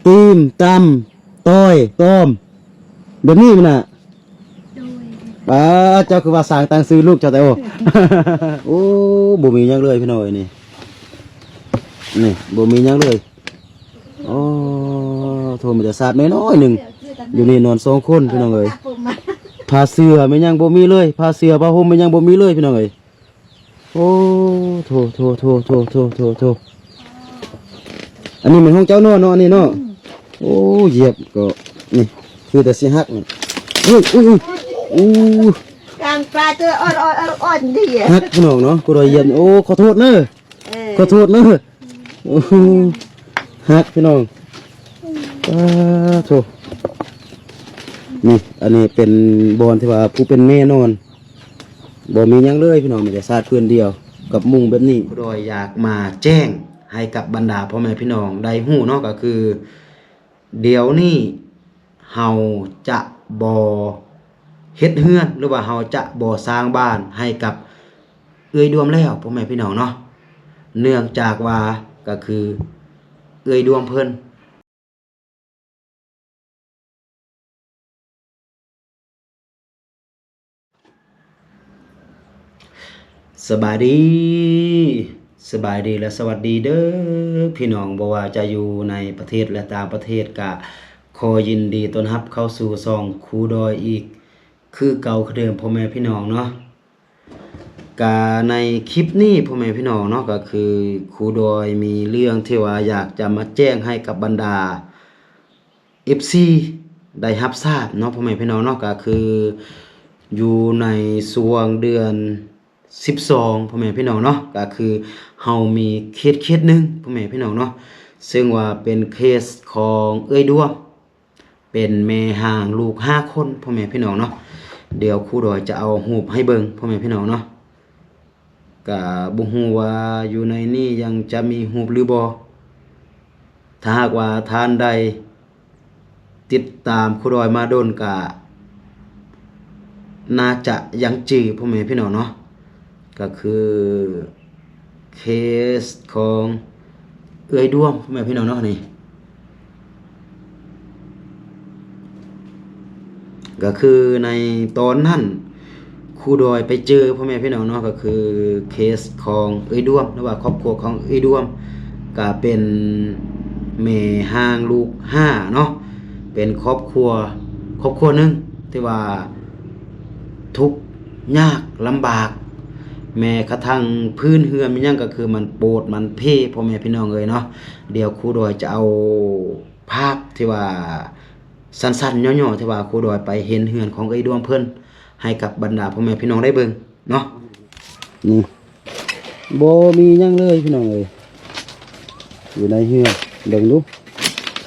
ຕີມ ຕຳ ຕ່ອຍ ຕອມ ແບບນີ້ແມ່ນນະ. ໂດຍ ປ້າ ເຈົ້າຄືວ່າສ້າງຕັ້ງຊື່ລູກເຈົ້າແຕ່ ໂອ້ ໂອ້ ບໍ່ມີຫຍັງເລີຍພີ່ນ້ອງເອີຍ ນີ້ ນີ້ບໍ່ມີຫຍັງເລີຍ. ໂອ້ ໂທ ມີແຕ່ສາດນ້ອຍໆໜຶ່ງ ຢູ່ນີ້ນອນສອງຄົນພີ່ນ້ອງເອີຍ. ຜ້າເສື້ອແມ່ນຫຍັງບໍ່ມີເລີຍ ຜ້າເສື້ອຜ້າຫົ່ມແມ່ນຫຍັງບໍ່ມີເລີຍພີ່ນ້ອງເອີຍ. ໂອ້ ໂທ ໂທ ໂທ ອັນນີ້ແມ່ນຂອງເຈົ້າເນາະ ເນາະ ອັນນີ້ເນາະ. ອືມ ໂອ້ ຢຽບກໍ ນີ້ ຄືແຕ່ຊິຫັກນີ້. ອຸ້ຍ ອຸ້ຍ ອຸ້ຍ ອູ້ ກາງປາເຈີອ່ອນໆ ອ່ອນໆ ດີ ຫັກພີ່ນ້ອງເນາະ ກູດອຍຢຽບ. ໂອ້ ຂໍໂທດເນີ ເອີ ຂໍໂທດເນີ. ໂອ້ ຫັກພີ່ນ້ອງ. ປາໂທ ນີ້ ອັນນີ້ເປັນບ່ອນທີ່ວ່າຜູ້ເປັນແມ່ນອນ ບໍ່ມີຫຍັງເລີຍພີ່ນ້ອງ ມີແຕ່ສາດພື້ນດຽວກັບມຸງແບບນີ້. ໂດຍຢາກມາແຈ້ງໃຫ້ກັບບັນດາພໍ່ແມ່ພີ່ນ້ອງໄດ້ຮູ້ເນາະ ກໍຄື ດຽວນີ້ເຮົາຈະບໍ່ເຮັດເຮືອນ ຫຼືວ່າເຮົາຈະບໍ່ສ້າງບ້ານໃຫ້ກັບເອື້ອຍດວມແລ້ວ ພໍ່ແມ່ພີ່ນ້ອງເນາະ. ເນື່ອງຈາກວ່າ ກໍຄືເອື້ອຍດວມເພິ່ນ ສະບາຍດີ ສະບາຍດີ ແລະ ສະຫວັດດີເດີ້ພີ່ນ້ອງ ບໍ່ວ່າຈະຢູ່ໃນປະເທດ ແລະ ຕ່າງປະເທດ ກະຂໍຍິນດີຕ້ອນຮັບເຂົ້າສູ່ຊ່ອງຄູດອຍອີກຄືເກົ່າຄືເດີມ ພໍ່ແມ່ພີ່ນ້ອງເນາະ. ກະໃນຄລິບນີ້ ພໍ່ແມ່ພີ່ນ້ອງເນາະ ກະຄືຄູດອຍມີເລື່ອງທີ່ວ່າຢາກຈະມາແຈ້ງໃຫ້ກັບບັນດາ ເອັຟຊີ ໄດ້ຮັບຊາບເນາະ ພໍ່ແມ່ພີ່ນ້ອງເນາະ. ກະຄືຢູ່ໃນຊ່ວງເດືອນສິບສອງ ພໍ່ແມ່ພີ່ນ້ອງເນາະ ກະຄືເຮົາມີເຄສເຄສໜຶ່ງ ພໍ່ແມ່ພີ່ນ້ອງເນາະ ເຊິ່ງວ່າເປັນເຄສຂອງເອື້ອຍດວມ ເປັນແມ່ຫ້າງລູກຫ້າຄົນ ພໍ່ແມ່ພີ່ນ້ອງເນາະ. ດຽວຄູດອຍຈະເອົາຮູບໃຫ້ເບິ່ງ ພໍ່ແມ່ພີ່ນ້ອງເນາະ. ກະບໍ່ຮູ້ວ່າຢູ່ໃນນີ້ຍັງຈະມີຮູບຫຼືບໍ່. ຖ້າຫາກວ່າທ່ານໃດຕິດຕາມຄູດອຍມາດົນ ກະໜ້າຈະຍັງຈື່ ພໍ່ແມ່ພີ່ນ້ອງເນາະ. ກະຄືເຄສຂອງເອື້ອຍດວມ ພໍ່ແມ່ພີ່ນ້ອງເນາະ ນີ້ ກະຄືໃນຕອນນັ້ນ ຄູດອຍໄປເຈີ ພໍ່ແມ່ພີ່ນ້ອງເນາະ ກະຄືເຄສຂອງເອື້ອຍດວມ ຫຼືວ່າຄອບຄົວຂອງເອື້ອຍດວມ ກະເປັນແມ່ຫ້າງລູກຫ້າເນາະ ເປັນຄອບຄົວ ຄອບຄົວໜຶ່ງທີ່ວ່າທຸກຍາກລຳບາກ ແມ້ກະທັ່ງພື້ນເຮືອນແມ່ນຫຍັງ ກະຄືມັນໂປດມັນເພ ພໍ່ແມ່ພີ່ນ້ອງເອີຍເນາະ. ດຽວຄູດອຍຈະເອົາພາບທີ່ວ່າ ສັ້ນໆຫຍໍ້ໆ ທີ່ວ່າຄູດອຍໄປເຫັນເຮືອນຂອງເອື້ອຍດວມເພິ່ນ ໃຫ້ກັບບັນດາພໍ່ແມ່ພີ່ນ້ອງໄດ້ເບິ່ງເນາະ. ນີ້ ບໍ່ມີຫຍັງເລີຍພີ່ນ້ອງເອີຍ ຢູ່ໃນເຮືອນ ເບິ່ງດູ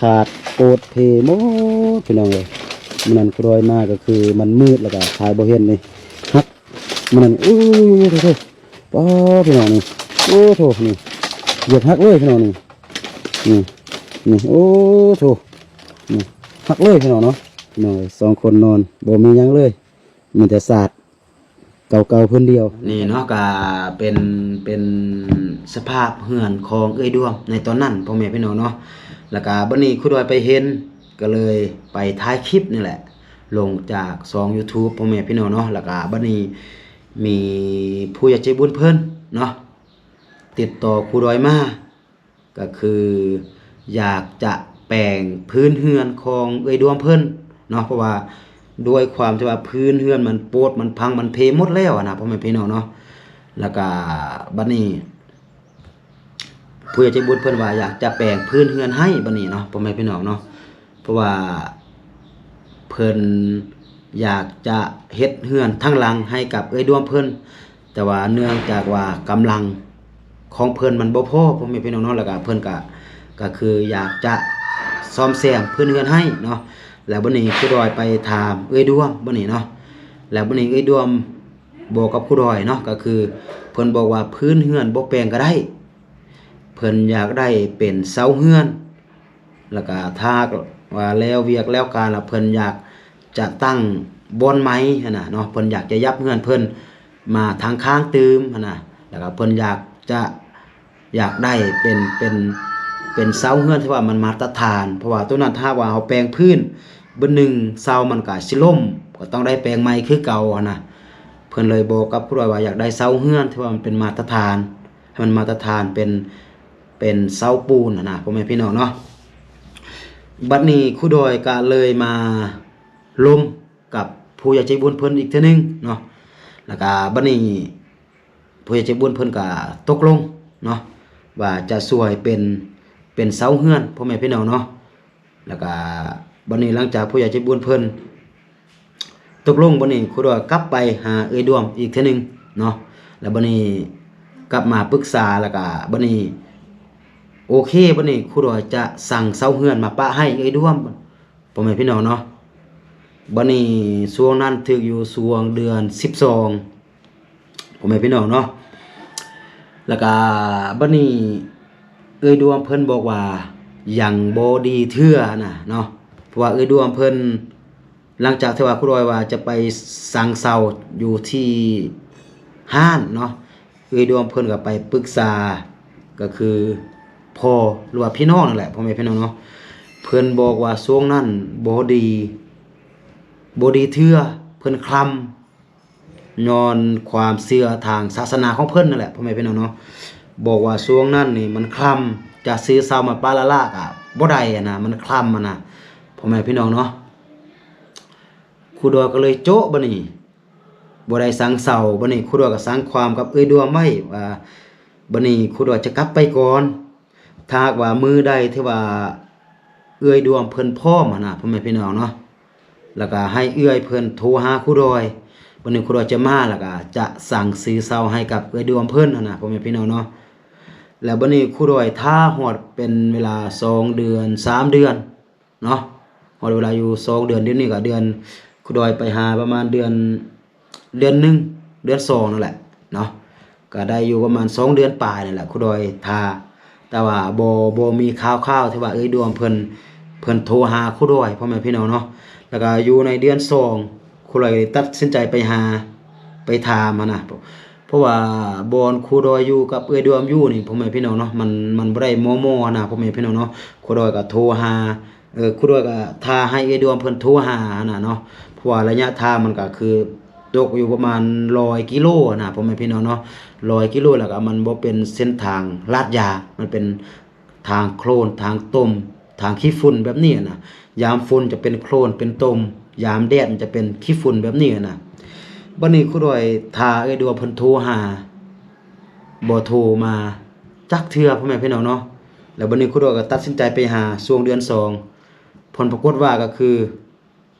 ຂາດໂປດເພໝົດພີ່ນ້ອງເອີຍ. ມື້ນັ້ນຄູດອຍມາກໍຄືມັນມືດ ແລ້ວກໍຖ່າຍບໍ່ເຫັນນີ້ ຫັກ ມື້ນັ້ນ ໂອ້ໂທ ໂທ ປ້າ ພີ່ນ້ອງນີ້ ໂອ້ໂທ ນີ້ ຢຽບຫັກເລີຍພີ່ນ້ອງນີ້ ນີ້ ນີ້ ໂອ້ໂທ ນີ້ ຫັກເລີຍພີ່ນ້ອງເນາະ. ພີ່ນ້ອງເອີຍ ສອງຄົນນອນ ບໍ່ມີຫຍັງເລີຍ ມີແຕ່ສາດເກົ່າໆພື້ນດຽວ ນີ້ເນາະ. ກະເປັນ ເປັນສະພາບເຮືອນຂອງເອື້ອຍດວມໃນຕອນນັ້ນ ພໍ່ແມ່ພີ່ນ້ອງເນາະ. ແລ້ວກະບັດນີ້ຄູດອຍໄປເຫັນ ກໍເລີຍໄປຖ່າຍຄລິບນີ້ແຫຼະ ລົງຈາກຊ່ອງຢູທູບ ພໍ່ແມ່ພີ່ນ້ອງເນາະ. ແລ້ວກະບັດນີ້ມີຜູ້ໃຫຍ່ໃຈບຸນເພິ່ນເນາະ ຕິດຕໍ່ຄູດອຍມາ ກໍຄືຢາກຈະແປງພື້ນເຮືອນຂອງເອື້ອຍດວມເພິ່ນເນາະ ເພາະວ່າດ້ວຍຄວາມທີ່ວ່າພື້ນເຮືອນມັນໂປດ ມັນພັງ ມັນເພໝົດແລ້ວຫັ້ນນະ ພໍ່ແມ່ພີ່ນ້ອງເນາະ. ແລ້ວກະບັດນີ້ຜູ້ໃຫຍ່ໃຈບຸນເພິ່ນວ່າຢາກຈະແປງພື້ນເຮືອນໃຫ້ບັດນີ້ເນາະ ພໍ່ແມ່ພີ່ນ້ອງເນາະ. ເພາະວ່າເພິ່ນຢາກຈະເຮັດເຮືອນທັງຫຼັງໃຫ້ກັບເອື້ອຍດວມເພິ່ນ ແຕ່ວ່າເນື່ອງຈາກວ່າກຳລັງຂອງເພິ່ນມັນບໍ່ພໍ ພໍ່ແມ່ພີ່ນ້ອງເນາະ. ແລ້ວກະເພິ່ນກະ ກະຄືຢາກຈະສ້ອມແຊມພື້ນເຮືອນໃຫ້ເນາະ. ແລ້ວບັດນີ້ຄູດອຍໄປຖາມເອື້ອຍດວມບັດນີ້ເນາະ ແລ້ວບັດນີ້ເອື້ອຍດວມບອກກັບຄູດອຍເນາະ ກະຄືເພິ່ນບອກວ່າພື້ນເຮືອນບໍ່ແປງກະໄດ້ ເພິ່ນຢາກໄດ້ເປັນເສົາເຮືອນ ແລ້ວກະຖ້າຫາກວ່າແລ້ວວຽກແລ້ວການແລ້ວ ເພິ່ນຢາກຈະຕັ້ງບ່ອນໃໝ່ຫັ້ນນະເນາະ ເພິ່ນຢາກຈະຫຍັບເຮືອນເພິ່ນມາທາງຂ້າງຕື່ມຫັ້ນນະ. ແລ້ວກະເພິ່ນຢາກຈະ ຢາກໄດ້ເປັນ ເປັນ ເປັນເສົາເຮືອນທີ່ວ່າມັນມາດຕະຖານ ເພາະວ່າໂຕນັ້ນຖ້າຫາກວ່າເຮົາແປງພື້ນບຶດໜຶ່ງ ເສົາມັນກະຊິລົ້ມ ກໍຕ້ອງໄດ້ແປງໃໝ່ຄືເກົ່າຫັ້ນນະ. ເພິ່ນເລີຍບອກກັບຄູດອຍວ່າຢາກໄດ້ເສົາເຮືອນທີ່ວ່າມັນເປັນມາດຕະຖານ ໃຫ້ມັນມາດຕະຖານເປັນ ເປັນເສົາປູນຫັ້ນນະ ພໍ່ແມ່ພີ່ນ້ອງເນາະ. ບັດນີ້ຄູດອຍກະເລີຍມາລົມກັບຜູ້ໃຫຍ່ໃຈບຸນເພິ່ນອີກເທື່ອໜຶ່ງເນາະ ແລ້ວກະບັດນີ້ຜູ້ໃຫຍ່ໃຈບຸນເພິ່ນກະຕົກລົງເນາະ ວ່າຈະຊ່ວຍເປັນ ເປັນເສົາເຮືອນ ພໍ່ແມ່ພີ່ນ້ອງເນາະ. ແລ້ວກະບັດນີ້ຫຼັງຈາກຜູ້ໃຫຍ່ໃຈບຸນເພິ່ນຕົກລົງ ບັດນີ້ຄູດອຍກັບໄປຫາເອື້ອຍດວມອີກເທື່ອໜຶ່ງເນາະ ແລ້ວບັດນີ້ກັບມາປຶກສາ ແລ້ວກະບັດນີ້ໂອເຄ ບັດນີ້ຄູດອຍຈະສັ່ງເສົາເຮືອນມາປະໃຫ້ເອື້ອຍດວມ ພໍ່ແມ່ພີ່ນ້ອງເນາະ. ບັດນີ້ຊ່ວງນັ້ນຖືກຢູ່ຊ່ວງເດືອນສິບສອງ ພໍ່ແມ່ພີ່ນ້ອງເນາະ. ແລ້ວກະບັດນີ້ເອື້ອຍດວມເພິ່ນບອກວ່າຍັງບໍ່ດີເທື່ອນະເນາະ ເພາະວ່າເອື້ອຍດວມເພິ່ນ ຫຼັງຈາກທີ່ວ່າຄູດອຍວ່າຈະໄປສັ່ງເຊົ່າຢູ່ທີ່ຮ້ານເນາະ ເອື້ອຍດວມເພິ່ນກໍໄປປຶກສາ ກໍຄືພໍ່ ຫຼືວ່າພີ່ນ້ອງນັ້ນແຫຼະ ພໍ່ແມ່ພີ່ນ້ອງເນາະ. ເພິ່ນບອກວ່າຊ່ວງນັ້ນບໍ່ດີ ບໍ່ດີເທື່ອ ເພິ່ນຄລຳ ຍ້ອນຄວາມເຊື່ອທາງສາສະໜາຂອງເພິ່ນນັ້ນແຫຼະ ພໍ່ແມ່ພີ່ນ້ອງເນາະ. ບອກວ່າຊ່ວງນັ້ນນີ້ມັນຄລຳ ຈະຊື້ເຊົ່າມາປະລະລະກະບໍ່ໄດ້ຫັ້ນນະ ມັນຄລຳຫັ້ນນະ ພໍ່ແມ່ພີ່ນ້ອງເນາະ. ຄູດອຍກໍເລີຍໂຈະ ບັດນີ້ບໍ່ໄດ້ສັ່ງເຊົ່າ ບັດນີ້ຄູດອຍກໍສັ່ງຄວາມກັບເອື້ອຍດວມໄວ້ວ່າ ບັດນີ້ຄູດອຍຈະກັບໄປກ່ອນ ຖ້າຫາກວ່າມື້ໃດທີ່ວ່າເອື້ອຍດວມເພິ່ນພ້ອມຫັ້ນນະ ພໍ່ແມ່ພີ່ນ້ອງເນາະ ແລ້ວກໍໃຫ້ເອື້ອຍເພິ່ນໂທຫາຄູດອຍ ບັດນີ້ຄູດອຍຈະມາ ແລ້ວກໍຈະສັ່ງຊື້ເຊົ່າໃຫ້ກັບເອື້ອຍດວມເພິ່ນຫັ້ນນະ ພໍ່ແມ່ພີ່ນ້ອງເນາະ. ແລ້ວບັດນີ້ຄູດອຍຖ້າຮອດເປັນເວລາສອງເດືອນ ສາມເດືອນ ເນາະ ຮອດເວລາຢູ່ສອງເດືອນ ດຽວນີ້ກໍເດືອນ ຄູດອຍໄປຫາປະມານເດືອນ ເດືອນໜຶ່ງ ເດືອນສອງນັ້ນແຫຼະເນາະ ກໍໄດ້ຢູ່ປະມານສອງເດືອນປາຍນັ້ນແຫຼະ ຄູດອຍຖ້າ ແຕ່ວ່າບໍ່ ບໍ່ມີຂ່າວຄາວທີ່ວ່າເອື້ອຍດວມເພິ່ນ ເພິ່ນໂທຫາຄູດອຍ ພໍ່ແມ່ພີ່ນ້ອງເນາະ. ແລ້ວກໍຢູ່ໃນເດືອນສອງ ຄູດອຍຕັດສິນໃຈໄປຫາ ໄປຖາມຫັ້ນນະ ເພາະວ່າບ່ອນຄູດອຍຢູ່ກັບເອື້ອຍດວມຢູ່ນີ້ ພໍ່ແມ່ພີ່ນ້ອງເນາະ ມັນ ມັນບໍ່ໄດ້ມໍ່ໆນະ ພໍ່ແມ່ພີ່ນ້ອງເນາະ. ຄູດອຍກໍໂທຫາ ເອີ ຄູດອຍກໍຖ້າໃຫ້ເອື້ອຍດວມເພິ່ນໂທຫາຫັ້ນນະເນາະ ເພາະວ່າໄລຍະທາງມັນກໍຄືຕົກຢູ່ປະມານຮ້ອຍກິໂລຫັ້ນນະ ພໍ່ແມ່ພີ່ນ້ອງເນາະ ຮ້ອຍກິໂລ ແລ້ວກໍມັນບໍ່ເປັນເສັ້ນທາງລາດຢາງ ມັນເປັນທາງໂຄລນ ທາງຕົມ ທາງຂີ້ຝຸ່ນແບບນີ້ຫັ້ນນະ. ຍາມຝົນຈະເປັນໂຄລນເປັນຕົມ ຍາມແດດມັນຈະເປັນຂີ້ຝຸ່ນແບບນີ້ຫັ້ນນະ. ບັດນີ້ຄູດອຍຖ້າເອື້ອຍດວມເພິ່ນໂທຫາ ບໍ່ໂທມາຈັກເທື່ອ ພໍ່ແມ່ພີ່ນ້ອງເນາະ. ແລ້ວບັດນີ້ຄູດອຍກໍຕັດສິນໃຈໄປຫາຊ່ວງເດືອນສອງ ຜົນປາກົດວ່າກໍຄື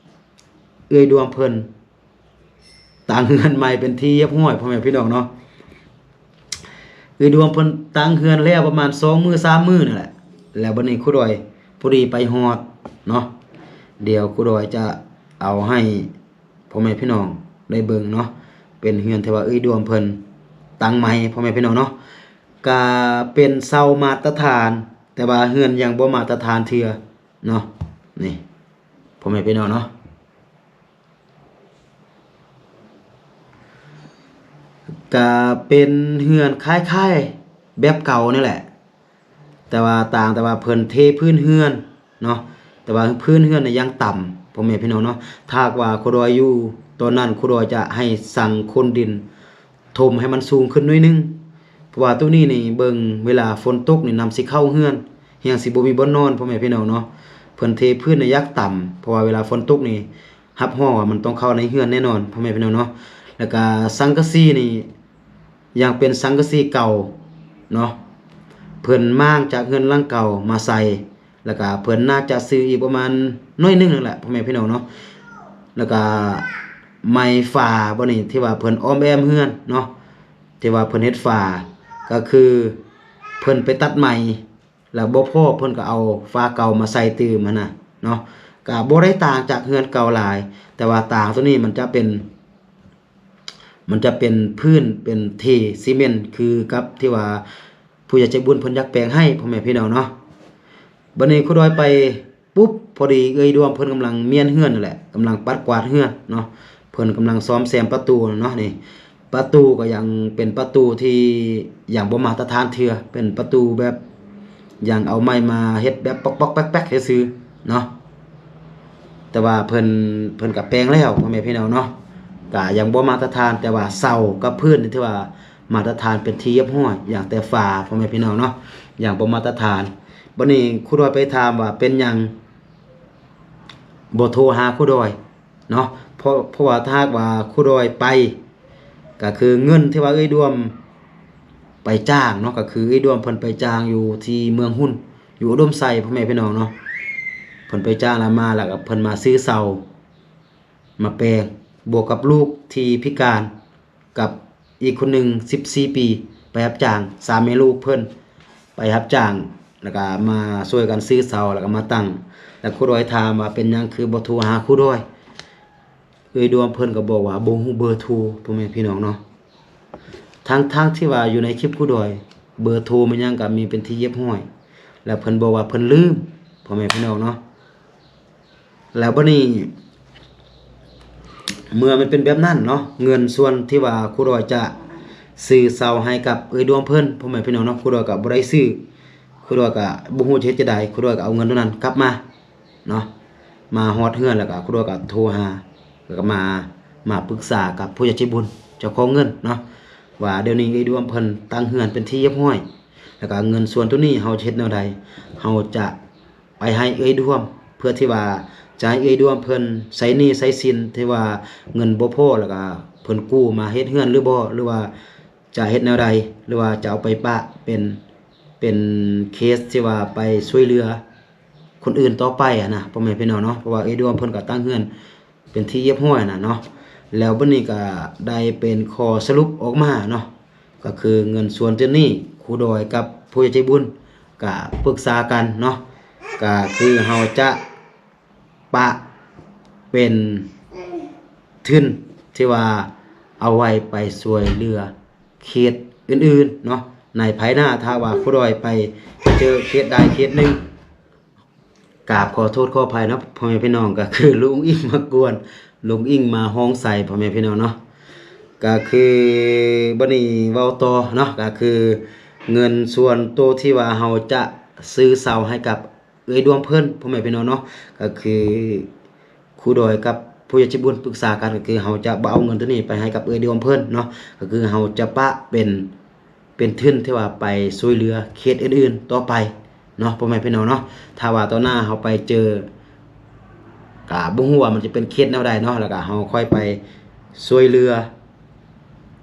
ເອື້ອຍດວມເພິ່ນຕັ້ງເຮືອນໃໝ່ເປັນທີ່ຮຽບຮ້ອຍ ພໍ່ແມ່ພີ່ນ້ອງເນາະ. ເອື້ອຍດວມເພິ່ນຕັ້ງເຮືອນແລ້ວປະມານສອງມື້ສາມມື້ນັ້ນແຫຼະ ແລ້ວບັດນີ້ຄູດອຍພໍດີໄປຮອດເນາະ. ດຽວຄູດອຍຈະເອົາໃຫ້ພໍ່ແມ່ພີ່ນ້ອງໄດ້ເບິ່ງເນາະ ເປັນເຮືອນທີ່ວ່າເອື້ອຍດວມເພິ່ນຕັ້ງໃໝ່ ພໍ່ແມ່ພີ່ນ້ອງເນາະ. ກະເປັນເສົາມາດຕະຖານ ແຕ່ວ່າເຮືອນຍັງບໍ່ມາດຕະຖານເທື່ອເນາະ ນີ້ ພໍ່ແມ່ພີ່ນ້ອງເນາະ. ກະເປັນເຮືອນຄ້າຍໆແບບເກົ່ານີ້ແຫຼະ ແຕ່ວ່າຕ່າງແຕ່ວ່າເພິ່ນເທພື້ນເຮືອນເນາະ ແຕ່ວ່າພື້ນເຮືອນນີ້ຍັງຕ່ຳ ພໍ່ແມ່ພີ່ນ້ອງເນາະ. ຖ້າຫາກວ່າຄູດອຍຢູ່ຕອນນັ້ນ ຄູດອຍຈະໃຫ້ສັ່ງຂົນດິນຖົມໃຫ້ມັນສູງຂຶ້ນໜ້ອຍໜຶ່ງ ເພາະວ່າໂຕນີ້ນີ້ເບິ່ງເວລາຝົນຕົກນີ້ນ້ຳຊິເຂົ້າເຮືອນ ແຮງຊິບໍ່ມີບ່ອນນອນ ພໍ່ແມ່ພີ່ນ້ອງເນາະ. ເພິ່ນເທພື້ນໃນຢາກຕ່ຳ ເພາະວ່າເວລາຝົນຕົກນີ້ ຮັບຮອງວ່າມັນຕ້ອງເຂົ້າໃນເຮືອນແນ່ນອນ ພໍ່ແມ່ພີ່ນ້ອງເນາະ. ແລ້ວກະສັງກະສີນີ້ຍັງເປັນສັງກະສີເກົ່າເນາະ ເພິ່ນມ້າງຈາກເຮືອນຫຼັງເກົ່າມາໃສ່ ແລ້ວກະເພິ່ນໜ້າຈະຊື້ອີກປະມານໜ້ອຍໜຶ່ງນັ້ນແຫຼະ ພໍ່ແມ່ພີ່ນ້ອງເນາະ. ແລ້ວກະໄມ້ຝາບໍ່ນີ້ ທີ່ວ່າເພິ່ນອ້ອມແອ້ມເຮືອນເນາະ ທີ່ວ່າເພິ່ນເຮັດຝາ ກໍຄືເພິ່ນໄປຕັດໄມ້ ແລ້ວບໍ່ພໍ ເພິ່ນກໍເອົາຝາເກົ່າມາໃສ່ຕື່ມຫັ້ນນະເນາະ. ກໍບໍ່ໄດ້ຕ່າງຈາກເຮືອນເກົ່າຫຼາຍ ແຕ່ວ່າຕ່າງໂຕນີ້ມັນຈະເປັນ ມັນຈະເປັນພື້ນເປັນເທຊີເມັນ ຄືກັບທີ່ວ່າຜູ້ໃຫຍ່ໃຈບຸນເພິ່ນຢາກແປງໃຫ້ ພໍ່ແມ່ພີ່ນ້ອງເນາະ. ບັດນີ້ຄູດອຍໄປປຸບ ພໍດີເອື້ອຍດວມເພິ່ນກຳລັງມ້ຽນເຮືອນນັ້ນແຫຼະ ກຳລັງປັດກວາດເຮືອນເນາະ ເພິ່ນກຳລັງສ້ອມແຊມປະຕູເນາະ. ນີ້ປະຕູກໍຍັງເປັນປະຕູທີ່ຍັງບໍ່ມາດຕະຖານເທື່ອ ເປັນປະຕູແບບ ຍັງເອົາໄມ້ມາເຮັດແບບປອກໆແປກໆຊື່ໆເນາະ. ແຕ່ວ່າເພິ່ນ ເພິ່ນກໍແປງແລ້ວ ພໍ່ແມ່ພີ່ນ້ອງເນາະ, ກໍຍັງບໍ່ມາດຕະຖານ, ແຕ່ວ່າເສົາກັບພື້ນນີ້ຖືວ່າມາດຕະຖານເປັນທີ່ຮຽບຮ້ອຍ, ຢ່າງແຕ່ຝາ ພໍ່ແມ່ພີ່ນ້ອງເນາະ ຍັງບໍ່ມາດຕະຖານ. ບັດນີ້ຄູດອຍໄປຖາມວ່າເປັນຫຍັງບໍ່ໂທຫາຄູດອຍເນາະ, ເພາະ ເພາະວ່າຖ້າຫາກວ່າຄູດອຍໄປ ກໍຄືເງິນທີ່ວ່າເອື້ອຍດວມໄປຈ້າງເນາະ, ກໍຄືເອື້ອຍດວມເພິ່ນໄປຈ້າງຢູ່ທີ່ເມືອງຮຸນ ຢູ່ອຸດົມໄຊ ພໍ່ແມ່ພີ່ນ້ອງເນາະ. ເພິ່ນໄປຈ້າງລະມາ ແລ້ວກໍເພິ່ນມາຊື້ເສົາມາແປງ ບວກກັບລູກທີ່ພິການກັບອີກຄົນໜຶ່ງສິບສີ່ປີ ໄປຮັບຈ້າງ, ສາມແມ່ລູກເພິ່ນໄປຮັບຈ້າງ ແລ້ວກໍມາຊ່ວຍກັນຊື້ເສົາ ແລ້ວກໍມາຕັ້ງ. ແລ້ວຄູດອຍຖາມວ່າເປັນຫຍັງຄືບໍ່ໂທຫາຄູດອຍ? ເອື້ອຍດວມເພິ່ນກໍບອກວ່າບໍ່ຮູ້ເບີໂທ ພໍ່ແມ່ພີ່ນ້ອງເນາະ, ທັງໆທີ່ວ່າຢູ່ໃນຄລິບຄູດອຍ ເບີໂທແມ່ນຫຍັງກໍມີເປັນທີ່ຮຽບຮ້ອຍ, ແລ້ວເພິ່ນບອກວ່າເພິ່ນລືມ ພໍ່ແມ່ພີ່ນ້ອງເນາະ. ແລ້ວບັດນີ້ ເມື່ອມັນເປັນແບບນັ້ນເນາະ, ເງິນສ່ວນທີ່ວ່າຄູດອຍຈະຊື້ເສົາໃຫ້ກັບເອື້ອຍດວມເພິ່ນ ພໍ່ແມ່ພີ່ນ້ອງເນາະ, ຄູດອຍກໍບໍ່ໄດ້ຊື້, ຄູດອຍກໍບໍ່ຮູ້ຈະເຮັດຈັ່ງໃດ, ຄູດອຍກໍເອົາເງິນຕົວນັ້ນກັບມາ ເນາະ, ມາຮອດເຮືອນແລ້ວກໍຄູດອຍກໍໂທຫາ ແລ້ວກໍມາ ມາປຶກສາກັບຜູ້ໃຫຍ່ໃຈບຸນເຈົ້າຂອງເງິນເນາະ ວ່າດຽວນີ້ເອື້ອຍດວມເພິ່ນຕັ້ງເຮືອນເປັນທີ່ຮຽບຮ້ອຍ ແລ້ວກໍເງິນສ່ວນໂຕນີ້ເຮົາຈະເຮັດແນວໃດ? ເຮົາຈະໄປໃຫ້ເອື້ອຍດວມ ເພື່ອທີ່ວ່າຈະໃຫ້ເອື້ອຍດວມເພິ່ນໃຊ້ໜີ້ໃຊ້ສິນ ທີ່ວ່າເງິນບໍ່ພໍ ແລ້ວກໍເພິ່ນກູ້ມາເຮັດເຮືອນຫຼືບໍ່ ຫຼືວ່າຈະເຮັດແນວໃດ? ຫຼືວ່າຈະເອົາໄປປະເປັນ ເປັນເຄສທີ່ວ່າໄປຊ່ວຍເຫຼືອ ຄົນອື່ນຕໍ່ໄປຫັ້ນນະ ພໍ່ແມ່ພີ່ນ້ອງເນາະ, ເພາະວ່າເອື້ອຍດວງເພິ່ນກໍຕັ້ງເຮືອນເປັນທີ່ຮຽບຮ້ອຍນະເນາະ. ແລ້ວບັດນີ້ກໍໄດ້ເປັນຂໍ້ສະຫຼຸບອອກມາເນາະ, ກໍຄືເງິນສ່ວນໂຕນີ້ ຄູດອຍກັບຜູ້ໃຫຍ່ໃຈບຸນກໍປຶກສາກັນເນາະ, ກໍຄືເຮົາຈະປະເປັນທຶນທີ່ວ່າເອົາໄວ້ໄປຊ່ວຍເຫຼືອ ເຂດອື່ນໆເນາະ ໃນພາຍໜ້າ ຖ້າວ່າຜູ້ດອຍໄປເຈີເຂດໃດເຂດໜຶ່ງ ກາບຂໍໂທດຂໍອະໄພເນາະ ພໍ່ແມ່ພີ່ນ້ອງ, ກໍຄືລຸງອິງມາກວນ ລຸງອິງມາຮ້ອງໃສ່ ພໍ່ແມ່ພີ່ນ້ອງເນາະ. ກໍຄືບັດນີ້ເວົ້າຕໍ່ເນາະ, ກໍຄືເງິນສ່ວນໂຕທີ່ວ່າເຮົາຈະຊື້ເສົາໃຫ້ກັບ ເອື້ອຍດວງເພິ່ນ ພໍ່ແມ່ພີ່ນ້ອງເນາະ, ກໍຄືຄູດອຍກັບຜູ້ໃຫຍ່ໃຈບຸນປຶກສາກັນ ກໍຄືເຮົາຈະບໍ່ເອົາເງິນໂຕນີ້ໄປໃຫ້ກັບເອື້ອຍດວງເພິ່ນເນາະ, ກໍຄືເຮົາຈະປະເປັນ ເປັນທຶນທີ່ວ່າໄປຊ່ວຍເຫຼືອເຂດອື່ນໆຕໍ່ໄປເນາະ ພໍ່ແມ່ພີ່ນ້ອງເນາະ. ຖ້າວ່າຕໍ່ໜ້າເຮົາໄປເຈີ ກະບໍ່ຮູ້ວ່າມັນຈະເປັນເຂດແນວໃດເນາະ, ແລ້ວກະເຮົາຄ່ອຍໄປຊ່ວຍເຫຼືອ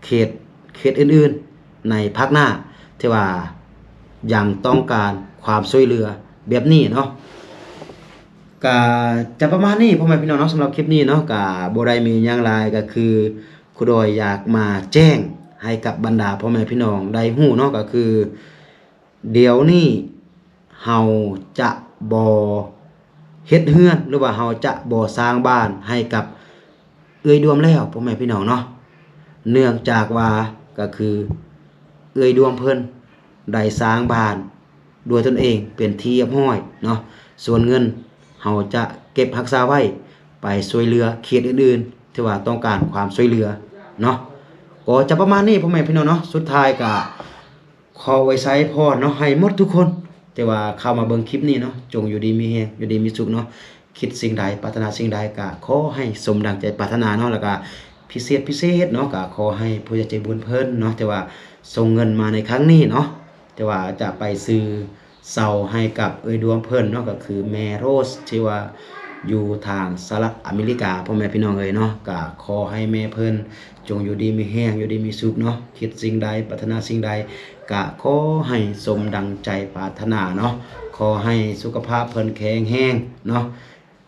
ເຂດ ເຂດອື່ນໆໃນພາກໜ້າ ທີ່ວ່າຍັງຕ້ອງການຄວາມຊ່ວຍເຫຼືອແບບນີ້ເນາະ. ກະຈະປະມານນີ້ ພໍ່ແມ່ພີ່ນ້ອງເນາະ, ສຳລັບຄລິບນີ້ເນາະ ກະບໍ່ໄດ້ມີຫຍັງຫຼາຍ, ກະຄືຄູດອຍຢາກມາແຈ້ງໃຫ້ກັບບັນດາພໍ່ແມ່ພີ່ນ້ອງໄດ້ຮູ້ເນາະ, ກະຄື ດຽວນີ້ເຮົາຈະບໍ່ເຮັດເຮືອນ ຫຼືວ່າເຮົາຈະບໍ່ສ້າງບ້ານໃຫ້ກັບເອື້ອຍດວມແລ້ວ ພໍ່ແມ່ພີ່ນ້ອງເນາະ, ເນື່ອງຈາກວ່າ ກໍຄືເອື້ອຍດວມເພິ່ນໄດ້ສ້າງບ້ານດ້ວຍຕົນເອງເປັນທີ່ຮຽບຮ້ອຍເນາະ. ສ່ວນເງິນເຮົາຈະເກັບຮັກສາໄວ້ໄປຊ່ວຍເຫຼືອເຂດອື່ນໆ ທີ່ວ່າຕ້ອງການຄວາມຊ່ວຍເຫຼືອເນາະ. ກໍຈະປະມານນີ້ ພໍ່ແມ່ພີ່ນ້ອງເນາະ, ສຸດທ້າຍກະ ຂໍອວຍໄຊພອນເນາະ ໃຫ້ໝົດທຸກຄົນທີ່ວ່າເຂົ້າມາເບິ່ງຄລິບນີ້ເນາະ, ຈົ່ງຢູ່ດີມີແຮງ ຢູ່ດີມີສຸກເນາະ, ຄິດສິ່ງໃດ ປາດຖະໜາສິ່ງໃດ ກະຂໍໃຫ້ສົມດັ່ງໃຈປາດຖະໜາເນາະ, ແລ້ວກະພິເສດ ພິເສດເນາະ ກະຂໍໃຫ້ຜູ້ໃຫຍ່ໃຈບຸນເພິ່ນເນາະ ທີ່ວ່າສົ່ງເງິນມາໃນຄັ້ງນີ້ເນາະ ທີ່ວ່າຈະໄປຊື້ເສົາໃຫ້ກັບເອື້ອຍດວງເພິ່ນເນາະ, ກະຄືແມ່ໂຣສ ທີ່ວ່າຢູ່ທາງສະຫະລັດອາເມລິກາ ພໍ່ແມ່ພີ່ນ້ອງເອີຍເນາະ, ກະຂໍໃຫ້ແມ່ເພິ່ນ ຈົ່ງຢູ່ດີມີແຮງ ຢູ່ດີມີສຸກເນາະ, ຄິດສິ່ງໃດ ປາດຖະໜາສິ່ງໃດ ກະຂໍໃຫ້ສົມດັ່ງໃຈປາດຖະໜາເນາະ, ຂໍໃຫ້ສຸຂະພາບເພິ່ນແຂງແຮງເນາະ,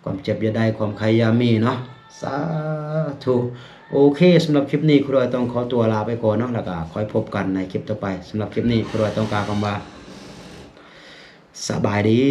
ຄວາມເຈັບຢ່າໄດ້ ຄວາມໄຂ້ຢ່າມີເນາະ, ສາທຸ. ໂອເຄ ສຳລັບຄລິບນີ້ ຄູດອຍຕ້ອງຂໍຕົວລາໄປກ່ອນເນາະ, ແລ້ວກະຄ່ອຍພົບກັນໃນຄລິບຕໍ່ໄປ. ສຳລັບຄລິບນີ້ ຄູດອຍຕ້ອງກ່າວຄຳວ່າ ສະບາຍດີ.